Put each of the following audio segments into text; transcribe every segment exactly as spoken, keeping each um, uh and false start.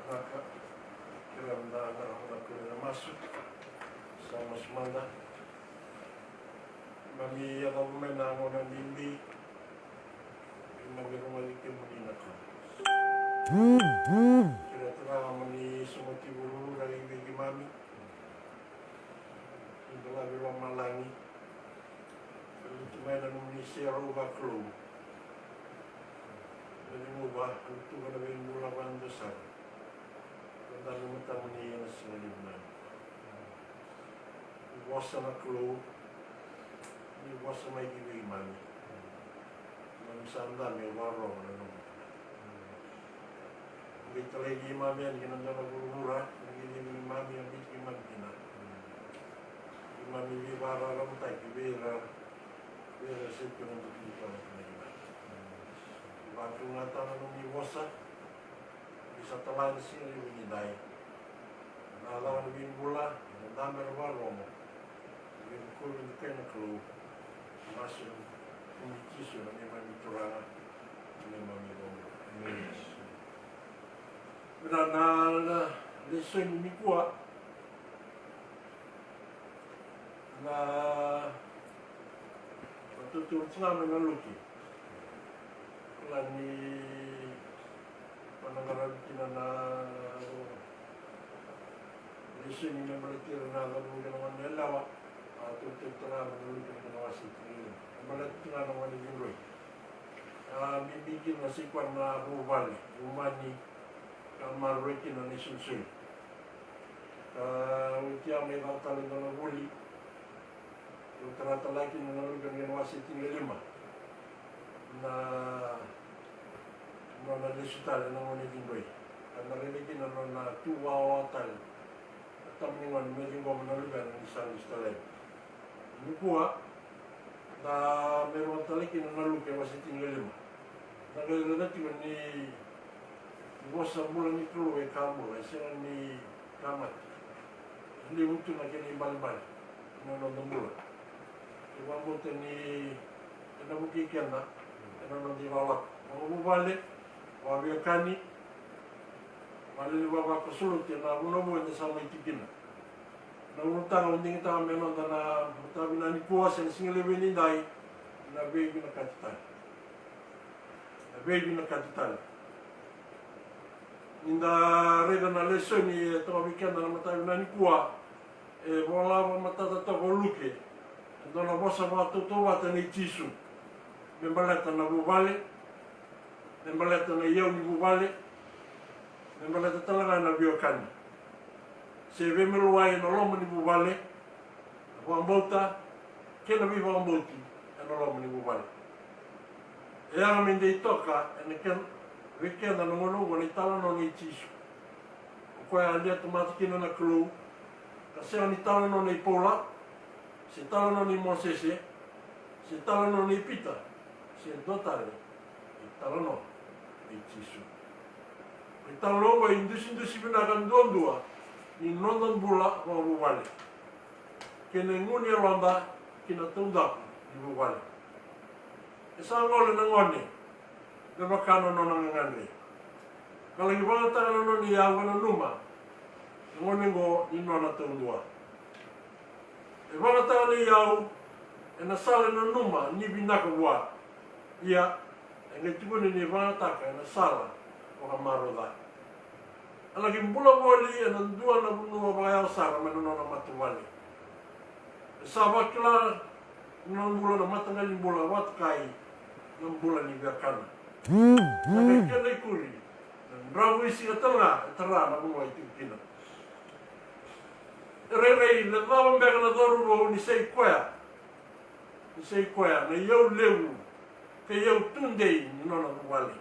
Vinaka. Kerea meda qarava na kena masu. Sa masu mada. Mami yacova mai na gauna bibi. Mami rogoci kemuni na Kalou. Kerea Turaga moni sogoti vuravura i vei keimami. Ni dolavi lomalagi. Lutu mai na nomuni serau vakalou. Na lumuva, lutu na veibula vakadua sara. Eda na matamuni ena siga levu mai. Ni vosa na Kalou. Ni vosa mai ki vei keimami. Mami sa dabe vakarorogo na nomu. Veitalai keimami yani ki na dua na vuravura, ni vei keimami a biuti keimami kina. Keimami veivakararamataki vei ira, vei ira se tu na buki ni kona kina keimami. Vakatugatana na nomu vosa, ni sa tala ni siga levu ni dai. Na cava na veibula, na dabe na vakarorogo. Ni vei kovi ni kai na Kalou. Masu ni Jisu na neimami Turaga, na neimami Kalou. Vina na, na lesoni nikua. Na, na tutu tiko mai na Luke. Kila ni Vana qaravi kina na lesoni me baleti ira na cauravou kei na gone yalewa. A tautauvata tale ga mai na Luke na kena wase tinikadua me baleti ga na gone cidroi. A bibi kina sai koya na vuvale, umani ka maroroi kina na isolisoli. Ka oti ya mai caka tale e dua na vuli. Au tara tale kina na Luke na kena wase tinikadua. Na nona lesu tale na gone cidroi. Ka na raica kina na nona tu wawa tale na tama ni gone me ciqoma na luvena ni sa lesu tale. Nikua, da mai rogoca tale kina na Luke wase tinikadua. Da qai raica tiko ni vosa bula ni Kalou e ka bula, e sega ni ka mate. E levu tu na kena ibalebale ena noda bula. Au vakabauta ni ena vukei keda ena noda ilakolako vakavuvale, vakaveiwekani, vakalevu, vakasoloti ena vanua vou eda sa mai tiko kina. Na ulutaga au digitaka me noda na mataka vinaka nikua se na siga levu edaidai, na veivinakati tale. Na veivinakati tale. Ni da raica na lesoni e toka vei keda na mataka vinaka nikua, e vola vakamatata toka o Luke e dua na vosa vakatautauvata nei Jisu me baleta na vuvale, me baleta na iyau ni vuvale, me baleta tale ga na veiwekani se veimaliwai ena loma ni vuvale, na vakabauta kei na veivakabauti ena loma ni vuvale. E yaga me dei toka ena keda, vei keda na gauna oqo na italanoa nei Jisu. O koya a lia tamata kina na Kalou, ka sega ni talanoa nei Paula, se talanoa nei Mosese, se talanoa nei Pita, se dua tale, italanoa nei Jisu. Italanoa oqo e idusidusi vinaka duadua ni noda bula vakavuvale kei na igu ni yaloda ki na taudaku ni vuvale. E sa gole na gone me vaka na nona gagadre, ka laki vagataka na nona iyau ka nanuma na gone oqo ni nona taudua. E vagataka na iyau ena sala e nanuma ni vinaka vua. Ia, e qai tukuni ni vagataka ena sala vakamarau ca. A laki bula voli ena dua na vanua vakayawa sara mai na nona matavuvale. E sa vakila na nona bula na mataqali bula vakatokai na bula ni veiwekani. Na kai kena ikuri, na dravuisiga tale ga e tara na vanua e tiko kina. E rairai na cava beka na cauravou ni sai koya, ni sai koya na iyau levu kei iyau tudei ni nona vuvale.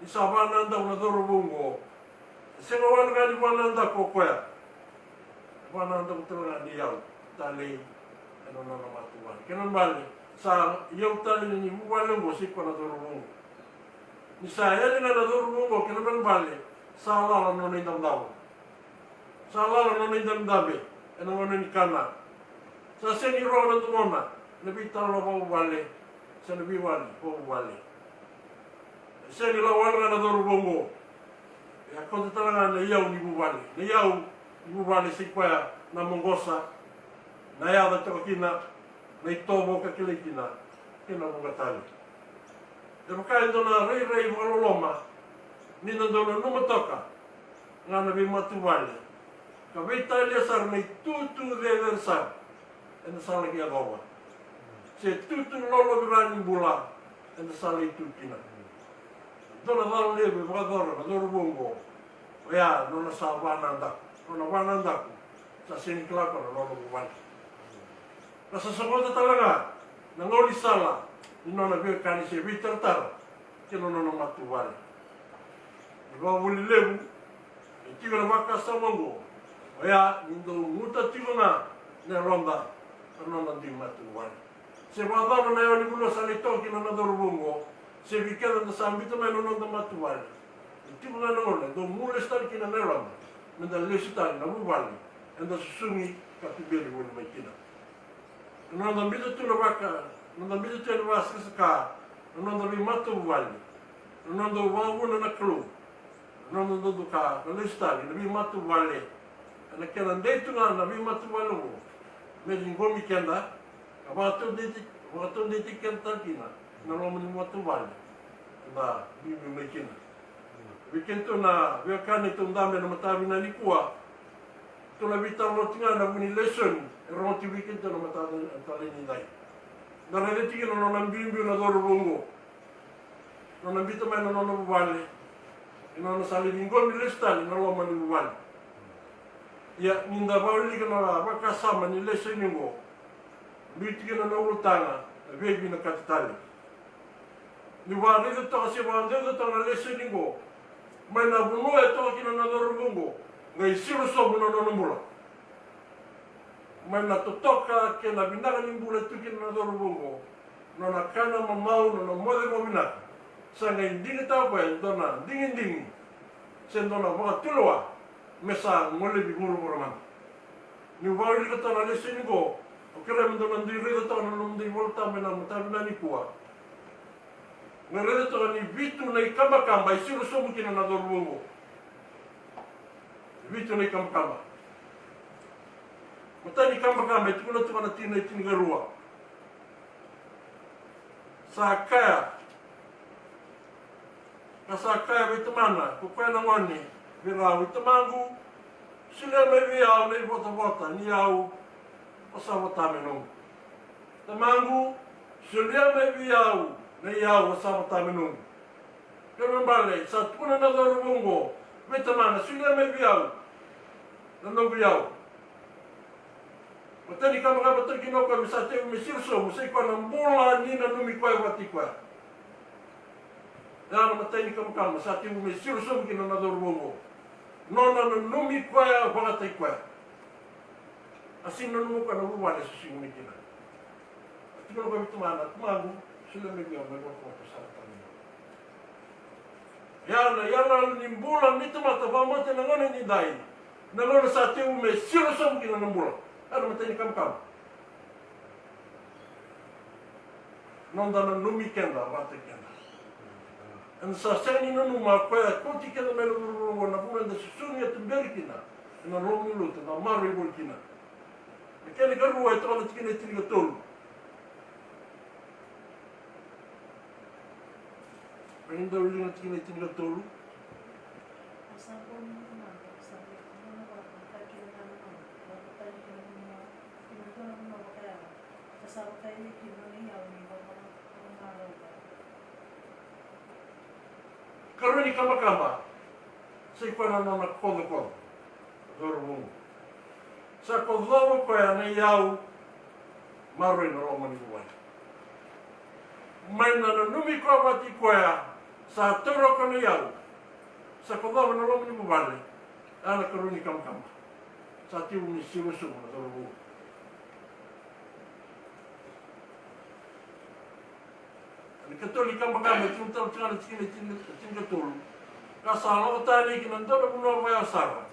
Ni sa vakanadaku na cauravou oqo, e sega wale ga ni vakanadaku o koya, e vakanadaku tale ga ni iyau talei ena nona matavuvale. Kena ibalebale sa iyau talei ni vuvale oqo sai koya na cauravou oqo. Ni sa yali ga na cauravou oqo, kena ibalebale sa lala na nona idavodavo. Sa lala na nona idabedabe ena gauna ni kana. Sa sega ni rawa na domona na veitalanoa vakavuvale se na veiwali vakavuvale. E sega ni lako wale ga na cauravou oqo. E E kauta tale ga na iyau ni vuvale. Na iyau ni vuvale sai koya na moqosa, na yaca toka kina, na itovo ka kilai kina, kei na vuqa tale. E vaka e dua na rairai vakaloloma ni da dau nanuma toka ga na veimatavuvale ka veitalia sara na itutu cecere sara eda sa laki yacova, se tutu lolovira ni bula eda sa lai tu kina. Dua na cala levu e vakayacora na cauravou oqo, oya na nona sa vanadaku, nona vanadaku sa sega ni kila koya na nona vuvale. Ka sa sogota tale ga na gaunisala ni nona veiwekani se veitaratara kei na nona matavuvale. Ni vakavuli levu e tiko na vakasama oqo, oya ni dau guta tiko ga na yaloda na noda dui matavuvale. Se vakacava na yawa ni vanua sa lai toka kina na cauravou oqo, se vei keda da sa biuta mai na noda matavuvale, e tiko ga na gauna e dau mu lesu tale kina na yaloda me da lesu tale na vuvale eda susugi ka tuberi voli mai kina. Na noda biuta tu na vaka, na noda biuta tu ena vakasakasaka na noda veimatavuvale, na noda vakavuna na Kalou, na noda duka ka lesu tale na veimatavuvale. Ena kena dei tu ga na veimatavuvale oqo me ciqomi keda ka vakataudeitaki, vakataudeitaki keda tale kina na loma ni matavuvale eda biubiu mai kina. Vei kedatou na veiwekani tou dabe ena mataka vinaka nikua, tou na veitalanoa tiko ga ena vuku ni lesoni e rogo tiko vei kedatou ena mataka talei nidai. Da raica tiko na nona biubiu na cauravou oqo, nona biuta mai na nona vuvale, ena nona sa lai ciqomi lesu tale na loma ni vuvale. Ia ni da vakawilika na vakasama ni lesoni oqo, biu tiko na ulutaga na veivinakati tale. Ni vakaraica toka se vakadeuca toka na lesoni oqo mai na vanua e toka kina na cauravou oqo, qai siro sobu na nona bula. Mai na totoka kei na vinaka ni bula e tu kina na cauravou oqo, nona kana mamau, nona moce vakavinaka, sa qai digitaka o koya e dua na digidigi se dua na vakatulewa me sa golevi vuravura mada. Niu vakawilika toka na lesoni oqo, au kerea me dou na dui raica toka na nomudou iVolatabu ena mataka vinaka nikua. Qai raica toka ni vitu na ikabakaba e siro sobu kina na cauravou oqo. Vitu na ikabakaba. Matai ni kabakaba e tukuna toka na tikina e tinikarua. Sa kaya, ka sa kaya vei tamana ko koya na gone vei rau, i tamaqu, solia mai vei au na ivotavota ni yau a sa vota me noqu. Tamaqu, solia mai vei au na iyau a sa vota me noqu. Kena ibalebale sa tukuna na cauravou oqo vei tamana, solia mai vei au na noqu iyau. Matai ni kabakaba toka kina o koya me sa tekivu me siro sobu, sai koya na bula ni nanumi koya vakataki koya. Ya na matai ni kabakaba sa tekivu me siro sobu kina na cauravou oqo, nona nanumi koya vakataki koya. A sega ni nanuma koya na vuvale e susugi mai kina. A tukuna o koya vei tamana, tamaqu, solia mai vei au na ivotavota sa vota me noqu. Ya na iyaloyalo ni bula ni tamata vakabauta ena gauna nidai, na gauna sa tekivu me siro sobu kina na bula. Ya na matai ni kabakaba. Noda nanumi keda vakataki keda. Eda sa sega ni nanuma o koya e kauti keda mai na vuravura oqo, na vanua eda susugi, e tuberi kina, ena loma ni lotu eda maroroi voli kina. Na kena ikarua e toka na tikina e tinikatolu. Mai na dau wilika na tikina e tinikatolu. Au sa bogi ni tamata, au sa via tu nona vata, ka kila ga na nona, au sa tagi kina na nona, kina dua na vanua vakayawa, ka sa vakayalia kina nona iyau ni vakamarau. Karua ni kabakaba, sai koya na nona kocokoco. Cauravou. Sa kocova o koya na iyau, maroroi na loma ni vuvale. Mai na nanumi koya vata kei koya, sa taura o koya na iyau, sa kocova na loma ni vuvale. Ya na karua ni kabakaba. Sa tekivu me siro sobu na cauravou. Na ikatolu ni kabakaba e tukuna tale tiko ga na tikina e tini, tinikatolu. Ka sa lako tani ki na dua na vanua vakayawa sara,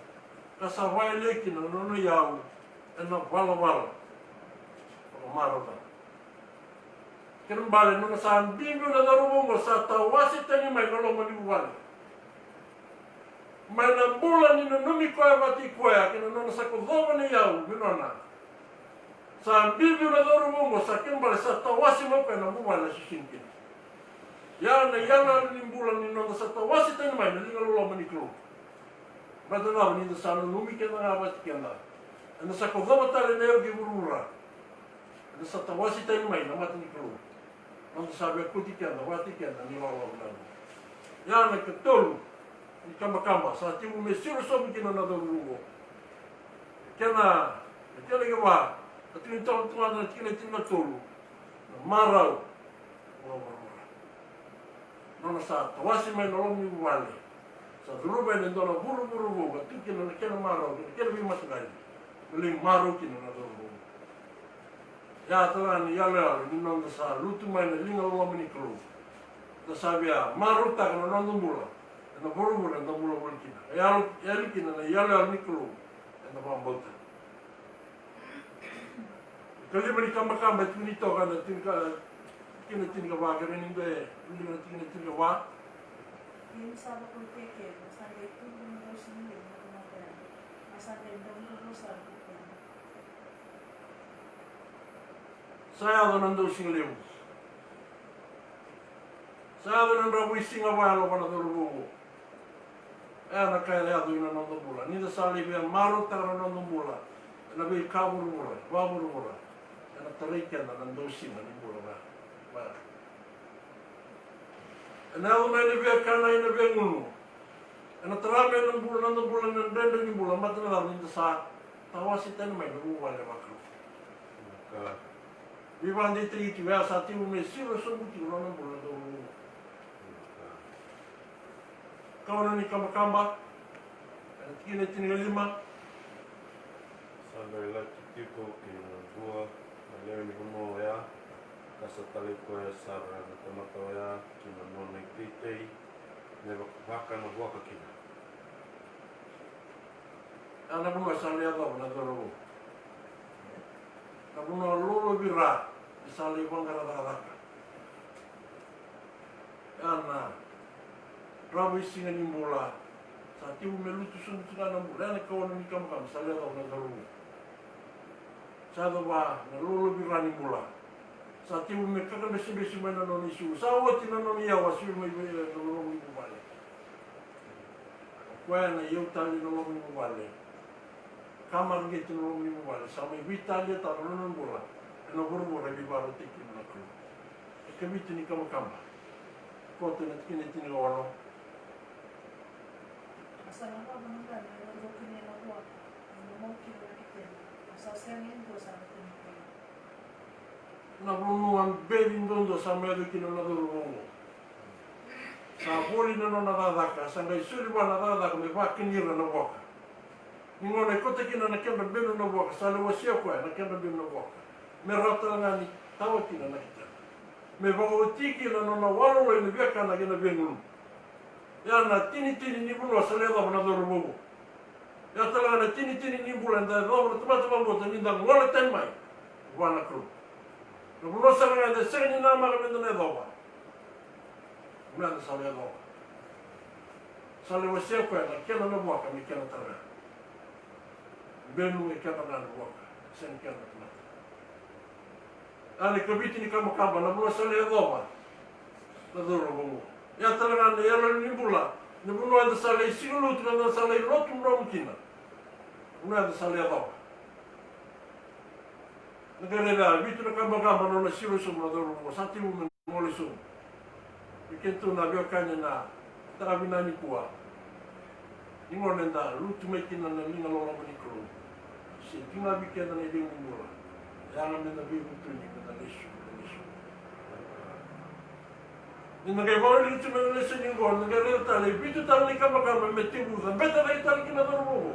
ka sa vakayalia kina na nona iyau ena valavala vakamarautaka. Kena ibalebale, nona sa biubiu na cauravou oqo, sa tawase tani mai na loma ni vuvale. Mai na bula ni nanumi koya vata i koya kei na nona sa kocova na iyau me nona. Sa bibi na cauravou oqo, sa kena bale sa tawasi mai o koya na vuvale a susugi kina. Ia na iyaloyalo ni bula ni noda sa tawasi tani mai na liga loloma ni Kalou. Baleta na cava? Ni da sa nanumi keda ga vata keda. Eda sa kocova tale na yau ki vuravura. Eda sa tawasi tani mai na mata ni Kalou. Noda sa via kauti keda vata kei keda ni lawalawa na. Ia na ikatolu ni kabakaba sa tekivu me siro sobu kina na cauravou oqo. Kena, na kena ikava, na tikina tolu, tolu, na tikina tinikatolu. Na marau. Nona sa tawasi mai na loma ni vuvale. Sa curuma ena dua na vuravura vou ka tu kina na kena marau, na kena veimataqali. Na lai marau kina na cauravou. Ia tale ga na iyaloyalo ni noda sa lutu mai na liga loloma ni Kalou. Da sa via marautaka na noda bula ena vuravura eda bula voli kina. E yalo, yali kina na iyaloyalo ni Kalou eda vakabauta. Ikalima ni kabakaba e tukuni toka na tinika, tikina tinikava, kere ni dua e wilika na tikina tinikava. Ia ni sa vakaukekeli, sa qai tubu na dausiga levu na tamata ya, a sa qai dau dodonu sara na kena. Sa yaco na dausiga levu. Sa yaco na dravuisiga vakayalo vua na cauravou. E na ka e yaco ina noda bula. Ni da sa lai via marautaka na noda bula ena veika vuravura, vakavuravura, ena tarai keda na dausiga ni bula va, va. Ena yaco mai na via kana ina via gunu. Ena tara mai na bula, noda bula, na dredre ni bula, baleta na cava? Ni da sa tawasi tani mai na vuvale vakalou. Veivakadeitaki tiko ya sa tekivu me siro sobu tiko na nona bula na cauravou. Kaono ni kabakaba, ena tikina e tinikalima. Sa qai laki tiko kei na dua na lewe ni vanua oya, ka sa talai koya sara na tamata oya ki na nona iteitei me vaka, vaka na vuaka kina. A na vanua sa lai yacova na cauravou. Na vanua lolovira ni sa lai vaqara cakacaka. A na dravuisiga ni bula sa tekivu me lutu sobu tiko ga na bula. A na kaono ni kabakaba sa lai yacova na cauravou. Sa yacova na lolovira ni bula. Sa tekivu me kakadresudresu mai na nona isulu. Sa oti na nona iyau a sulu mai vei na loma ni vuvale. O koya na iyau tale na loma ni vuvale. Ka mareqeti na loma ni vuvale sa mai veitaliataka na nona bula ena vuravura e veivakarautaki kina na Kalou. E kavitu ni kabakaba. Koto ena tikina e tinikaono. A sa lavava na qana e dau kania na vuaka, e mamau kina na ketena, a sa sega e dua sa na tani kina. Na vanua beci duadua sa mai yaco kina na cauravou oqo. Sa voli na nona cakacaka, sa qai soli vua na cakacaka me vakani ira na vuaka. Ni gauna e kauta kina na kedra benu na vuaka, sa lai wasea koya na kedra benu na vuaka me rawa tale ga ni tawa kina na ketena. Me vakaoti kina na nona waloloi na viakana kei na viagunu. Ia na tinitini ni vanua sa lai yacova na cauravou oqo. Ia tale ga na tinitini ni bula eda yacova na tamata vakabauta ni da gole tani mai vua na Kalou. Na vanua sara ga eda sega ni namaka meda na yacova. Vanua eda sa lai yacova. Sa lai wasea koya na kena na vuaka me kena tale ga. Benu e kena ga na vuaka, sega ni kena na tamata. A na ikavitu ni kabakaba, na vanua sa lai yacova na cauravou oqo. Ia tale ga na iyaloyalo ni bula, na vanua eda sa lai siga lotu, na vanua sa lai lotu dromu kina. Na vanua eda sa lai yacova. Na qai raica, vitu na kabakaba na nona siro sobu na cauravou oqo, sa tekivu me gole sobu. Vei kedatou na veiwekani ena mataka vinaka nikua. Ni gauna eda lutu mai kina na liga loloma ni Kalou, se tiko ga vei keda na iliuliu ni bula. E yaga meda veivutuni, meda lesu, meda lesu. Ni na qai vakaraici tu mai na lesoni oqo, na qai raica tale e vitu tale na ikabakaba me tekivu cabeta cake tale kina na cauravou oqo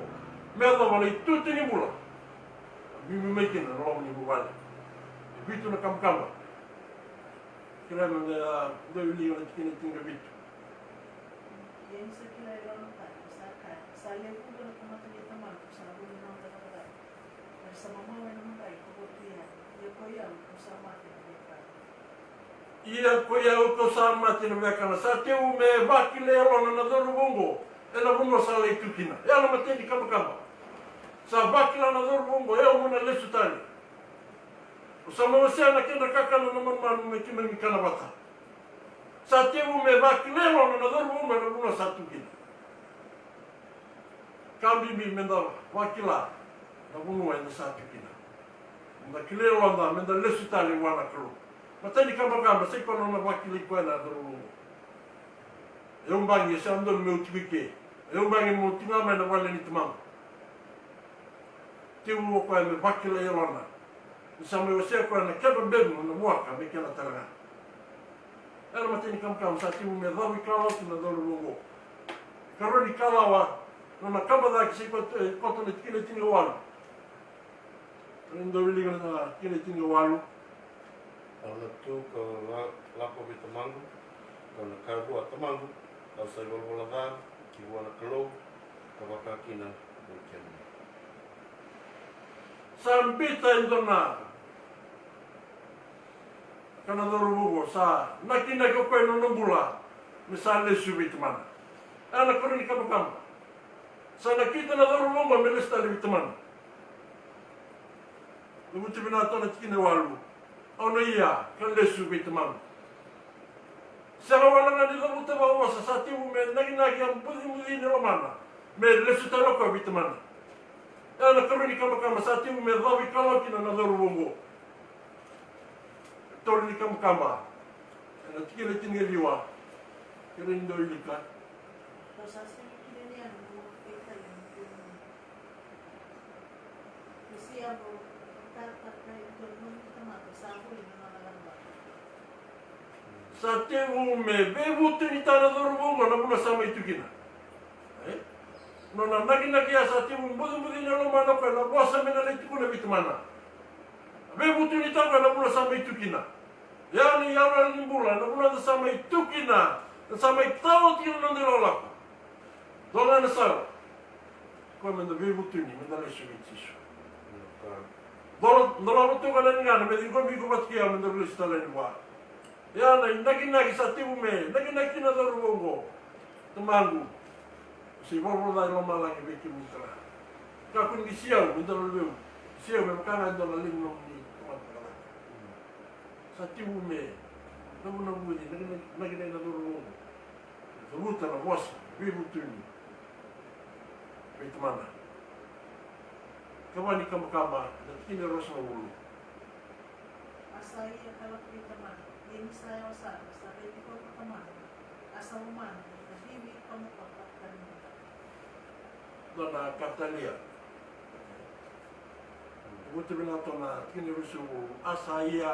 me yacova na itutu ni bula. Biubiu mai kina na loma ni vuvale. E vitu na kabakaba. Kila me da dau wilika na tikina tinikavitu. Ia ni sa kila e Lonatani, sa kaya, sa lewe vuqa na tamata nei tamaqu sa vuli na noda cakacaka. Era sa mamau ena madrai ka votu yani. Ia koi au, kau sa mate ena viakana. Ia koi au, kau sa mate ena viakana. Sa tekivu me vakila e Lona na cauravou oqo. Ena vanua sa lai tu kina. E a na matai ni kabakaba. Sa vakila na cauravou oqo, e au mo na lesu tale. Au sa mai wasea na kedra kakana na manumanu me keimami kana vata. Sa tevu me vakila e lona na cauravou oqo ena vanua sa tu kina. Ka bibi meda vakila na vanua eda sa tu kina. Meda kila e loda, meda lesu tale vua na Kalou. Matai ni kabakaba, sa i koya na nona vakilai koya na cauravou oqo. E au bagi, e sega donu meu tiko i ke. E au bagi meu tiko ga mai na vale ni tamaqu. Tevu o koya me vakila e lona. Ni sa mai wasea koya na kedra benu na vuaka me kena tale ga. Ena matai ni kabakaba sa tevu me cavu ikalawa tu na cauravou oqo. Karua ni kalawa, nona kaba cake sa i koto, e koto na tikina e tinikawalu. Ni dau wilika na tikina e tinikawalu. Au na tu ka la-, lako vei tamaqu, kau na kaya vua, tamaqu, au sa ivalavala ca ki vua na Kalou, ka vaka kina vei kemuni. Sa biuta e dua na ka na cauravou oqo, sa nakinaki o koya ena nona bula me sa lesu vei tamana. Ena karua ni kabakaba. Sa nakita na cauravou oqo me lesu tale vei tamana. Cavuta vinaka tu na tikina e walu. Au na ia ka lesu vei tamaqu. Sega wale ga ni cavuta vakavosa, sa tevu me nakinaki a bucibuci ni lomana me lesu tale o koya vei tamana. Ena karua ni kabakaba sa tevu me cavu ikalawa kina na cauravou oqo. Tolu ni kabakaba. Ena tikina e tinikaciwa. Kere ni dau wilika. Sa tevu me veivutunitaka na cauravou oqo na vanua sa mai tu kina. E? Nona nakinaki ya sa tevu bucibuci na lomana o koya na vosa me na lai tukuna vei tamana. Veivutunitaka na vanua sa mai tu kina. Ia na iyaloyalo ni bula, na vanua eda sa mai tu kina, eda sa mai tawa tiko na noda ilakolako. Dua ga na sala. Koya meda veivutuni, meda lesu vei Jisu. Dua, dua na lavo tu ga na ligana, me ciqomi iko vata kei au, meda lesu tale yani vua. Ia na inakinaki sa tevu me nakinaki kina na cauravou oqo. Tamaqu, se ivalavala ca e lomalagi vei kemuni tale ga. Kakua ni kisi au me dua na luvemu, kisi au me vaka ga e dua na lewe ni nomuni tamata cakacaka. Sa tevu me navunavuci, nakinaki, nakinaki na cauravou oqo. Cavuta na vosa veivutuni vei tamana. Kava ni kabakaba, na tikina e ruasagavulu. A sa ia ka lako vei tamana, ia ni sa yawa sara, sa raici koya ko tamana, a sa lomana, ka civi ka mokota ka nunuta. Dua na ka tale ya. Vuta vinaka tu na tikina e ruasagavulu, a sa ia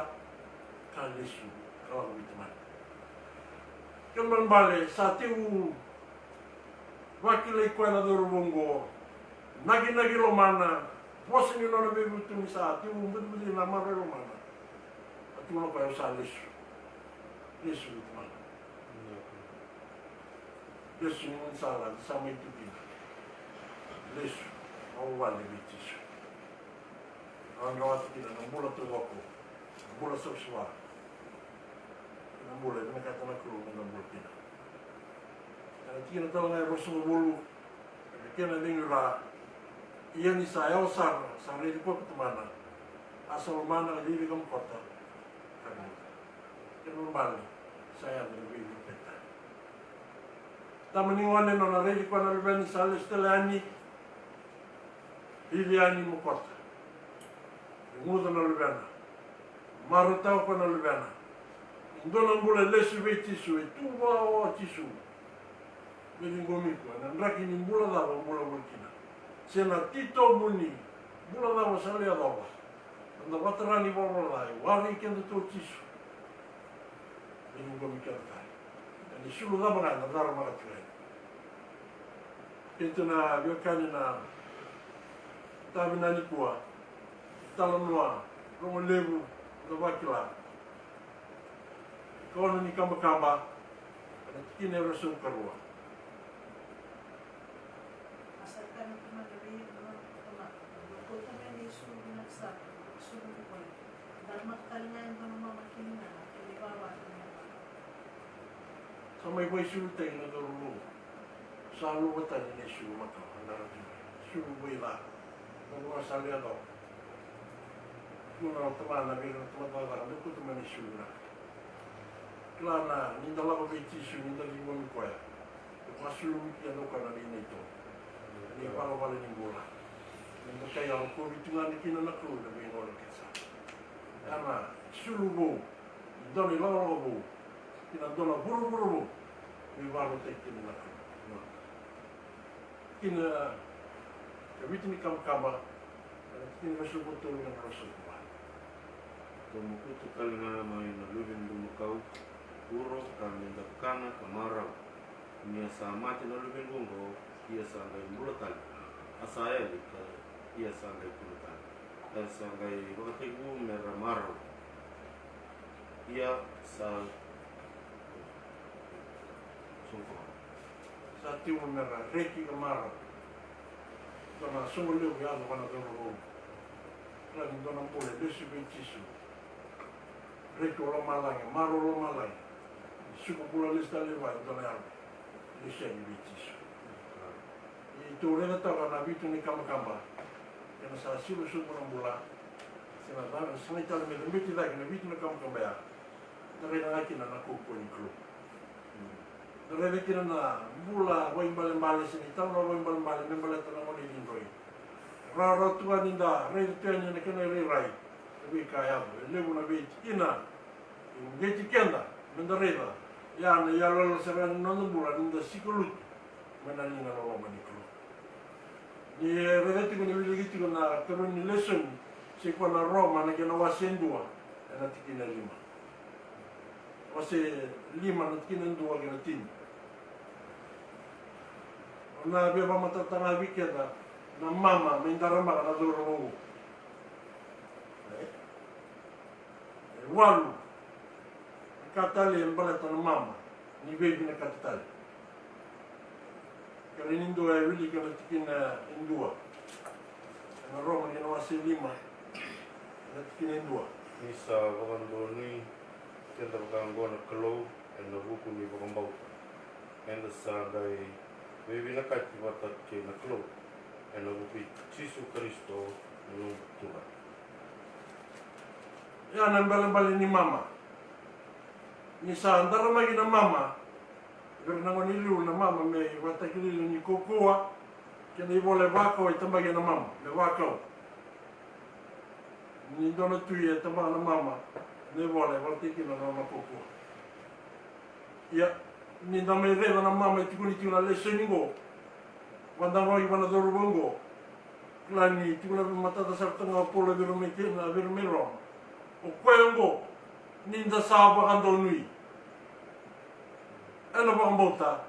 ka lesu ka lako vei tamana. Kena ibalebale sa tevu vakilai koya na cauravou oqo, nakinaki lomana, vosa ni nona veivutuni sa tevu bucibuci na maroroi lomana. A tukuna o koya, au sa lesu. Lesu vei tamana. Lesu ni gaunisala eda sa mai tu kina. Lesu. Au vale vei Jisu. Au na rawata kina na bula taucoko. Na bula savasava. Na bula e vinakata na Kalou meda bula kina. Ena tikina tale ga e ruasagavulu. Ena kena levu ra. Ia ni sa yawa sara, sa raici koya ko tamana. A sa lomana, ka civi ka mokota. Ka nunuta. Kena ibalebale sa yaco na veivakabulai. Tama ni gone nona raici koya na luvena ni sa lesu tale yani. Cici yani, mokota. Guca na luvena. Marautaka koya na luvena. E dua na bula e lesu vei Jisu, e tu vua o Jisu. Me ciqomi iko ena draki ni bula cava o bula voli kina. Se na titobu ni bula cava o sa lai yacova. Eda vakatara na ivalavala ca, e waraki keda tu o Jisu. Me ciqomi keda tale. Ena isulu cava ga eda cara vakatira. Keitou na veiwekani na tavi na nikua. Talanoa rogo levu, da vakila. Ikaono ni kabakaba, ena tikina e ruasagavulu karua. A sa kaya na tamana vei ira na nona tamata, dou kauta mai na isulu vinaka sara, isulu ni wai. Daramaka tale ga e dua na mama kina na kena ivava kina na mama. Sa mai vakaisulutaki na cauravou. Sa luva tani na isulu makawa, na isulu vei ca. Na vua sa lewa cau. Tukuna o tamana vei ira na tamata ca, me kauta mai na isulu vinaka. Kila na, ni da lako vei Jisu, ni da ciqomi koya, e vakasulumi keda o koya na vei neitou, na ivalavala ni bula. Ni da kai yalo kovi tu ga ni kina na Kalou na veigauna kece sara. Ia na isulu vou, ni dua na ilakolako vou, kina dua na vuravura vou, ni vakarautaki kina na Kalou. Kina ka vitu ni kabakaba, kina ka sobu tolu na ka sobu va. Domo kutu tale ga mai na luve ni domo kau, uro ka me da kana ka marau. Ni a sa mate na luvequ oqo, ia sa qai bula tale. A sa yali ka, ia sa qai bula tale. Era sa qai vakatekivu me ra marau. Ia sa, sa tekivu me ra reki ka marau. Dua na soqo levu yaco vua na cauravou. Kila ni dua na bula e lesu vei Jisu. Reki o lomalagi, marau o lomalagi. Suka bula lesu tale vua e dua na yalo. Lesu yani vei Jisu. Ni tou raica toka na vitu ni kabakaba, kena sa siro sobu na bula, se na cava, sa qai tale me cabeti cake na vitu na kabakaba ya. Da raica ga kina na kaukaua ni Kalou. Da raica kina na bula vakaibalebale se na italanoa vakaibalebale me baleta na gone ni droi. Rawarawa tu ga ni da raica tu yani na kena irairai. Na veika yaco, e levu na veitikina. Io, qeti keda me da raica. Ia na iyaloyalo sara ni noda bula ni da sikalutu mai na liga loloma ni Kalou. Ni raica tiko ni wiliki tiko na karua ni lesoni, se koya na Roma na kena wase e dua, ena tikina e lima. Wase lima na tikina e dua kei na tini. O na via vakamatatataka ga vei keda na mama me daramaka na cauravou. E walu. Ka tale e baleta na mama ni veivinakati tale. Kena ni dua e wilika na tikina e dua. Ena Roma kena wase lima, na tikina e dua. Ni sa vakadonui keda vaka oqo na Kalou ena vuku ni vakabauta, eda sa qai veivinakati vata kei na Kalou ena vuku i Jisu Karisito na noda Turaga. Ia na ibalebale ni mama. Ni sa daramaki na mama, vei ira na gone i liu na mama me ivakatakilakila ni kaukaua, kei na ivola e vakau e tabaki ena mama me vakau. Ni dua na tui e tabaka na mama, na ivola e vakatakila na nona kaukaua. Ia, ni da mai raica na mama e tukuni tiko na lesoni oqo, vakadanuvaki vua na cauravou oqo. Kila ni tukuna vakamatata sara tu ga o Paula vei ira mai kina, vei ira mai Roma. O koya oqo, ni da sa vakadonui ena vakabauta,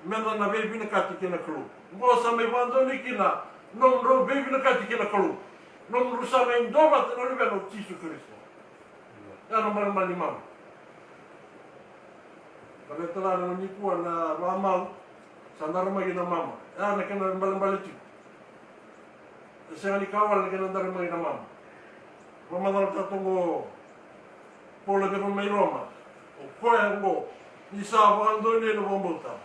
meda na veivinakati kei na Kalou. Oqo sa mai vakadonui kina nomudrau veivinakati kei na Kalou. Nomudrau sa mai duavata na Luvena o Jisu Karisito. Ia na ibalebale ni mama. Baleta na nikua na vakamau sa daramaki na mama. Ia na kena ibalebale tiko. E sega ni ka wale na kena daramaki na mama. Vakamacalataka toka o Paula vei ira mai Roma. O koya oqo, ni sa vakadonui ena vakabauta,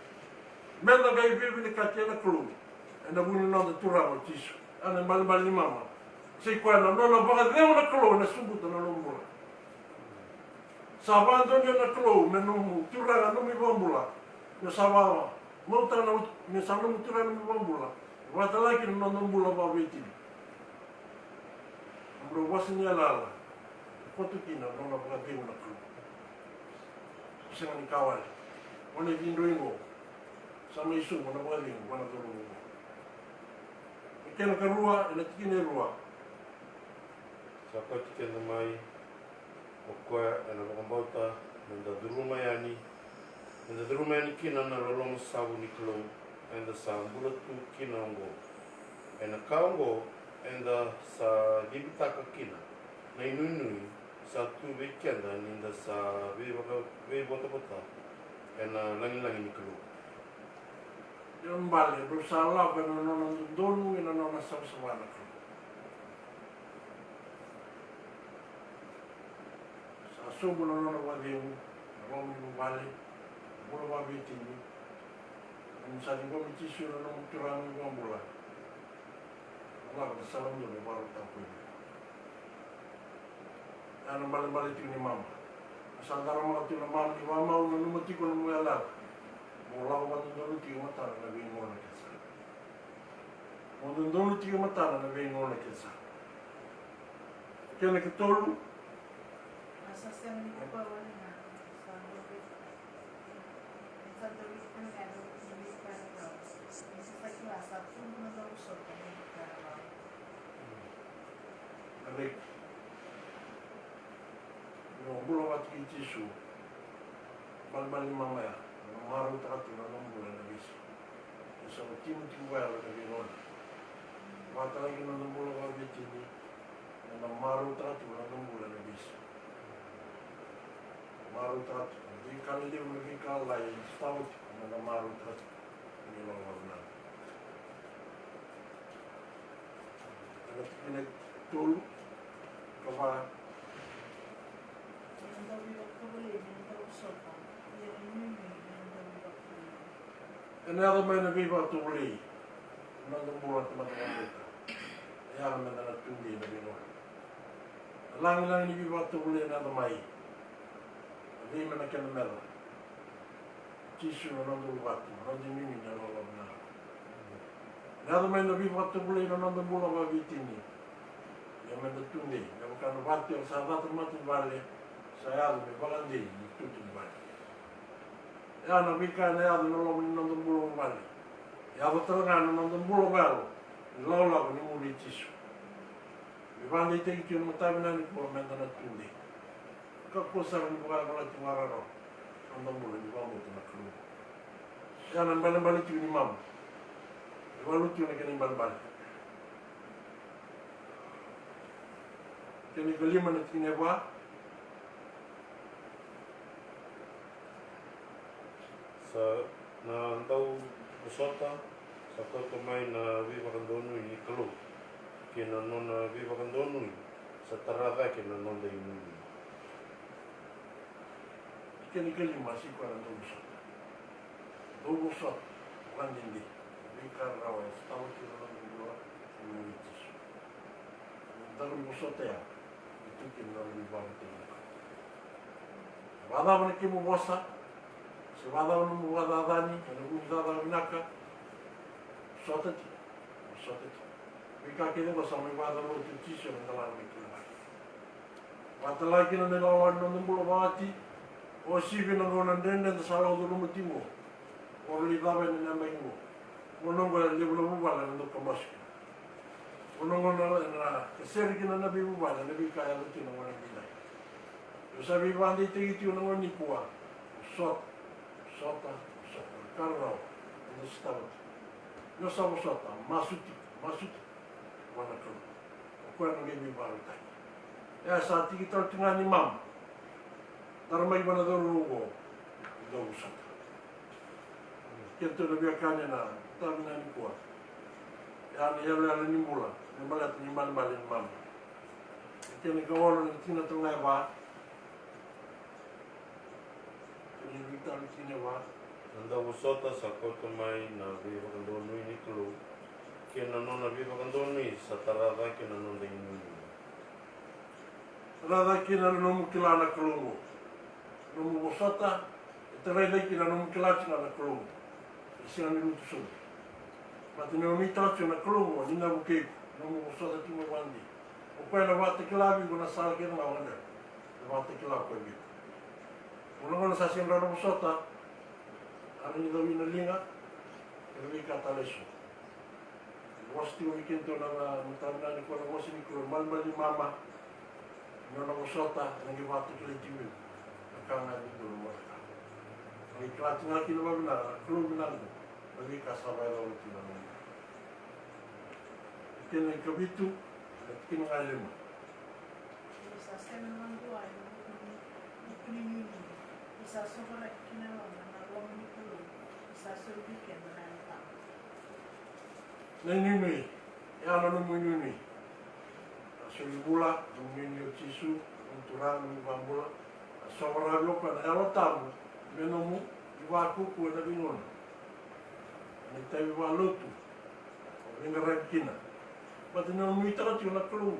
meda qai veivinakati ena Kalou ena vuku ni noda Turaga o Jisu. Ia na ibalebale ni mama. Sa i koya na nona vakacegu na Kalou ena sobuta na nomu bula. Sa vakadonuya na Kalou me nomu Turaga, nomu iVakabula. Me sa vakamautaka na, me sa nomu Turaga, nomu iVakabula. Vakatale kina na nomu bula vakaveitini. Nomudrau vosa ni yalayala. Koto kina na nona vakacegu na Kalou. Sega ni ka wale. O na icidroi oqo. Sa mai sobu na vakacegu vua na cauravou oqo. Na kena ikarua, ena tikina e rua. Sa kauti keda mai o koya ena vakabauta, meda curuma yani, meda curuma yani kina na loloma savu ni Kalou eda sa bula tu kina oqo. Ena ka oqo eda sa cibitaka kina na inuinui sa tu vei keda ni da sa veivaka-, veivotavota ena lagilagi ni Kalou. Ia bale, drau sa lako ena nona dodonu, ena nona savasava na Kalou. Sa sobu na nona vakacegu, na loma ni vuvale, na bula vakaveitini. Ni sa ciqomi Jisu na nomu Turaga, nomu iVakabula, lako na sala dodonu me vakarautaka ko iko. Ia na balebale tiko ni mama. Sa daramaka tiko na mama ni vakamau, nanuma tiko na nomu yalayala. Mo lako vakadodonu tiko e matana na veigauna kece sara. Mo dodonu tiko e matana na veigauna kece sara. Kena ikatolu. Sa sega ni kua wale na sa dodonu. Reki. Io, bula vata kei Jisu. Balebale ni mama ya, na marautaka tu na nomu bula ena veisiga. Ni sa oti mo tiko vaya na veigauna. Vakatalaki na nomu bula vakaveitini, na marautaka tu na nomu bula ena veisiga. Marautaka tiko na veika lelevu, na veika lalai, e sotava tiko na noda marautaka tiko na ilakolako vinaka. Na tikina e tolu, ka va. Ena yaco mai na veivakatovolei ena noda bula na tamata vakabauta. E yaga meda na tudei ena veigauna. Na lagilagi ni veivakatovolei ena yaco mai. Na vei me na kena meca. Jisu na noda uluvatu, na noda inuinui, na loloma, na. Ena yaco mai na veivakatovolei ena noda bula vakaveitini. Ia meda tudei, me vaka na vatu era sa cata matavuvale, sa yaco me vakadei ni tutu ni vale. Ia na veika ena yaco ena loma ni noda bula vakavale. Yaco tale ga na noda bula vakayalo, ni lakolako ni muri Jisu. Me vakadeitaki tiko na mataka vinaka nikua meda na tudei. Kakua sara ni vakayavalati vakararawa na noda bula ni vakabauta na Kalou. Ia na ibalebale tiko ni mama. E valu tiko na kena ibalebale. Kena ikalima na tikina e va. Sa na dau vosota, sa kauta mai na veivakadonui ni Kalou, kei na nona veivakadonui sa tara cake na noda inuinui. Kena ikalima sa i koya na dau vosota. Dau vosota vakadede. Veika rarawa e sotava tiko na noda bula, na inuinui Jisu. Dau vosota ya. E tu kina na noda ivakavotoi. Vakacava na kemu vosa, se vakacava na nomu vakacacani ena vuku ni cakacaka vinaka, vosota tiko, vosota tiko. Veika kece oqo sa mai vakacalata tu o Jisu ena dela ni kena vale. Vakatala kina na ilakolako ni noda bula vakawati. O sivi na gauna dredre eda sa lako curuma tiko. O rau lai cava ena yabaki qo? Gauna oqo e levu na vuvale era dau kabasu kina. Gauna oqo ena kasere kina na veivuvale, na veika e yaco kina gauna edaidai. Io, sa veivakadeitaki tiko na gauna nikua. Vosota, vosota, vosota. Ka rarawa eda sotava tiko. Io, sa vosota, masu tiko, masu tiko vua na Kalou. O koya na qai veivakarautaki. E sa tiki tale tiko ga ni mama. Tara mai vua na cauravou oqo. Dau vosota. Keitou na veiwekani ena mataka vinaka nikua. Ia na iyaloyalo ni bula me baleta na ibalebale ni mama. Kena ikaono, na tikina tale ga e va. Kena ivitau, na tikina e va. Na dau vosota sa kauta mai na veivakadonui ni Kalou, kei na nona veivakadonui sa tara cake na noda inuinui. Tara cake kina na nomu kila na Kalou oqo. Nomu vosota e tarai cake kina na nomu kila tiko ga na Kalou oqo. E sega ni lutu sobu. Baleta ni o ni tara tiko na Kalou oqo, ni na vukei iko. Nomu vosota tiko mai vakadei. O koya ena vakatakila vei iko na sala kece ga o gadreva. Ena vakatakila o koya vei iko. Gauna, gauna sa sega ni rawa na vosota, a rawa ni cau ina liga, kei na veika tale eso. Vosa tiko vei kedatou na mataka vinaka nikua na vosa ni Kalou, ibalebale ni mama. Ni o na vosota, ena qai vakatakilai tiko vei iko na ka ga e dodonu mo na kila. Ena qai kila tiko ga kina vakavinaka na Kalou vinaka na veika sa vakayacora tiko ena nomu. Kena ikavitu, na tikina ga e lima. Ni sa sega vakadua ena vuku ni, vuku ni inuinui. Ni sa sovaraki kina loma na loma ni Kalou. Ni sa soli vei keda na Yalo Tabu. Na inuinui, e a na nomu inuinui. Na soli bula, nomu inuinui o Jisu, nomu Turaga, nomu iVakabula. Na sovaraki o koya na Yalo Tabu me nomu ivakuku ena veigauna. Na itavi vakalotu, o veiqaravi kina. Baleta ni o nuitaka tiko na Kalou.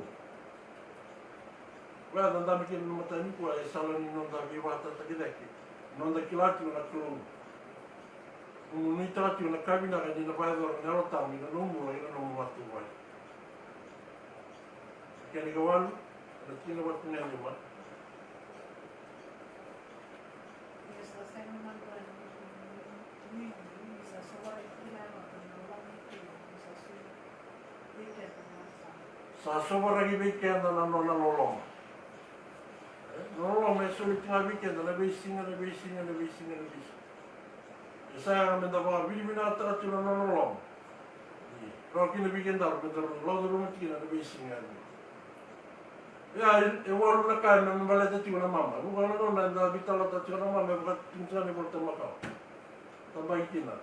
Koya eda dabe kina na mataka nikua e sala ni noda veivakatataki cake, noda kila tiko na Kalou. Nomu nuitaka tiko na ka vinaka ni na vakayacora na Yalo Tabu ina nomu bula, ina nomu matavuvale. Kena ikawalu, na tikina vata na lima. Sa sovaraki vei keda na nona loloma. E, na loloma e soli tiko ga vei keda na veisiga, na veisiga, na veisiga, na veisiga. E sa yaga meda vakavinavinakataka tiko na nona loloma. Ni rawa kina vei kedaru meda lauta ruga tiko na veisiga yani. Ia, e, e walu na ka me baleta tiko na mama. Vuqa na gauna eda veitalanoataka tiko na mama, e vakatututaka na ivola tabu makawa. Tabaki kina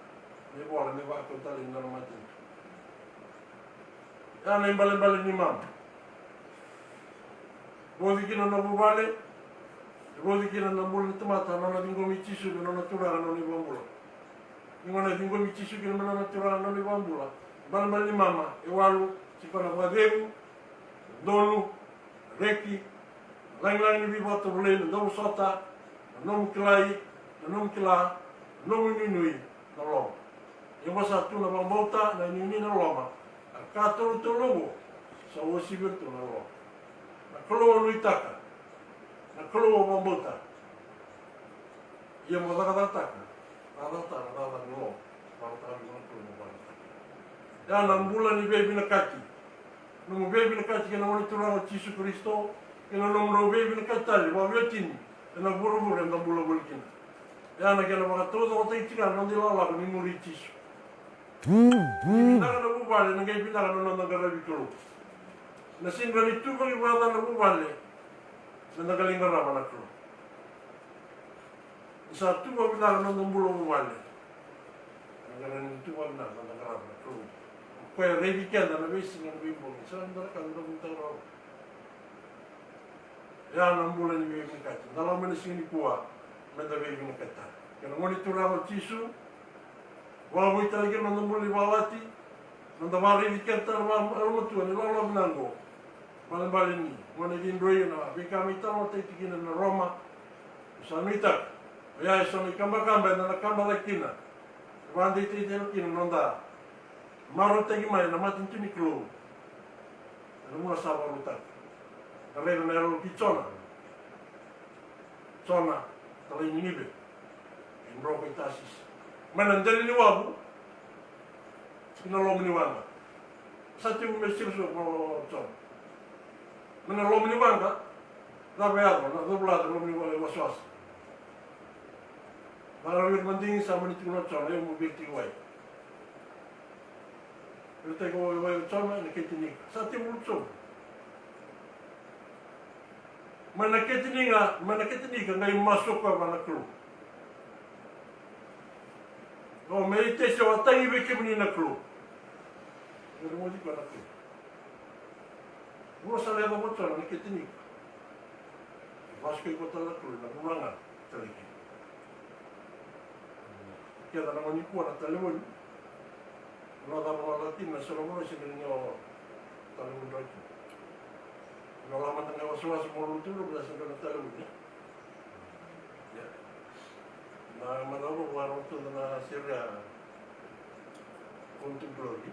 na ivola me vakau tale ni nona matanitu. Ia na ibalebale ni mama. Vauci kina na vuvale, vauci kina na bula ni tamata, na nona ciqomi Jisu me nona Turaga, na nona iVakabula. Ni gauna e ciqomi Jisu kina me nona Turaga, na nona iVakabula, ibalebale ni mama e walu, tiko na vakacegu, donu, reki, lagilagi ni veivakatovolei, na dauvosota, na nomu kilai, na nomu kila, na nomu inuinui, na loloma. Ia mo sa tu na vakabauta, na inuinui, na loloma. A ka tolutolu oqo sa uasivi iratou na loloma. Na Kalou o nuitaka, na Kalou o vakabauta. Ia mo cakacakataka, cakacakataka na cakacaka ni loloma. Vakataka vei na Kalou mo vakataka. Ia na bula ni veivinakati. Nomu veivinakati kei na Gone Turaga o Jisu Karisito, kei na nomudrau veivinakati tale vakaveiwatini ena vuravura eda bula voli kina. Ia na kena vakataucokotaki tiko na noda ilakolako ni muri Jisu. Ni vinaka na vuvale, na qai vinaka na noda qaravi Kalou. Na sega ni tu vakaivaca na vuvale, na noda qai qarava na Kalou. Ni sa tu vakavinaka na noda bula vuvale, na qai rawa ni tu vakavinaka na noda qarava na Kalou. O koya e raici keda na veisiga, na veibogi, sa na noda ka, noda vunitaka rawa. Ia na bula ni veivinakati. Da lako mai na siga nikua meda veivinakati tale kei na Gone Turaga o Jisu. Vakavoui tale kina noda bula ni vakawati, noda vakaraici keda tale vakayalomatua ni loloma vinaka oqo. Balebale ni gauna e cidroi na veika me talanoataki kina na Roma, sa nuitaka. Oya e so na ikabakaba eda na kaba cake kina, e vakadeitaki tale kina na noda marautaki mai na matanitu ni Kalou. Ena vuna sa vakarautaka. Da raica na yalo ki Jona. Jona, talai Ninive, e dro ko i Tasisi, mai na dela ni wavu ki na loma ni waqa. Sa tekivu me sirisoso ko Jona mai na loma ni waqa. Cava e yaco? Na covulaca loma ni waqa, wasewase. Vakarau ira madigi, sa mani tukuna o Jona, io, mo via tiko wai. Veitaki wai, wai o Jona ena kete ni ika. Sa tekivu Jona mai na kete ni ika, mai na kete ni ika, qai masu o koya vua na Kalou. O me i tesi, au a tagi vei kemuni na Kalou. Qai rogoci koya na Kalou. Vula sa lewe cava o Jona na kete ni ika. Vasu koya tale na Kalou ena vula ga tale kina. Keda na gone nikua na talevoni. Na cava na latina, so na vanua sega ni o talevoni rawa kina. Na lako mada ga wasewase mo lotu, sa sega na talevoni. Ia. Na macawa vou a rauta na sere a Road to Glory.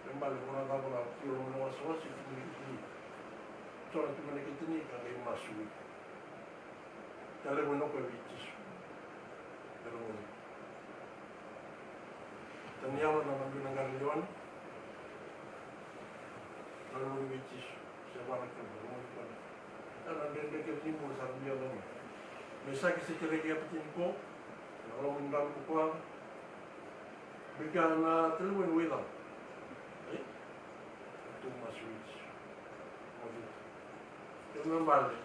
E bale vou na cava na tiko loma na wasewase, tiko ni kete ni ika. Jona tiko mai na kete ni ika, qai masu. Talevoni o koya vei Jisu. Talevoni. Taniela na nona biu na qara leoni. Talevoni vei Jisu. Se vua na Kalou, talevoni koya. Ia na dredre kece ni bula sa biu yani. Mesaki, Setiraki, Epetinigo. Na loma ni dra ni bukawaqa. Beka na talevoni wai cava? E? Tou masu vei Jisu. Mo vei Kena ibalebale,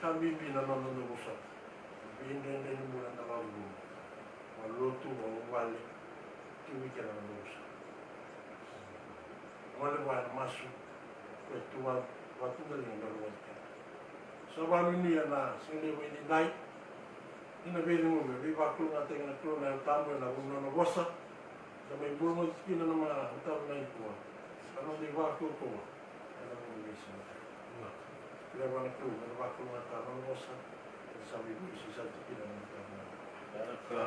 ka bibi na noda dau vosota. Veidredre ni bula eda vakavulica. Valotu, vavuvale, tiko vei keda na dau vosota. Gole vua ena masu, koya tu vata, vata tu na liga, na rogoci keda. Sa vakanuinui ena siga levu edaidai, ni na veiceguvi, veivakalougatataki na Kalou na Yalo Tabu ena vuku ni nona vosa. Da mai bula mai kina na mataka nikua. Ka noda ivakaukauwa. Ena noda veisiga. Kila vua na Kalou, na vakalougatataka na nona vosa. Ena sa mai veisiga sa tiko kina na mataka nikua. Ka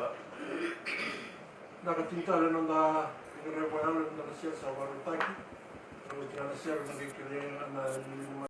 na ka tini tale na noda qaravi vakayalo, na noda sere sa vakarautaki. Oti na sere na qai kerei na lima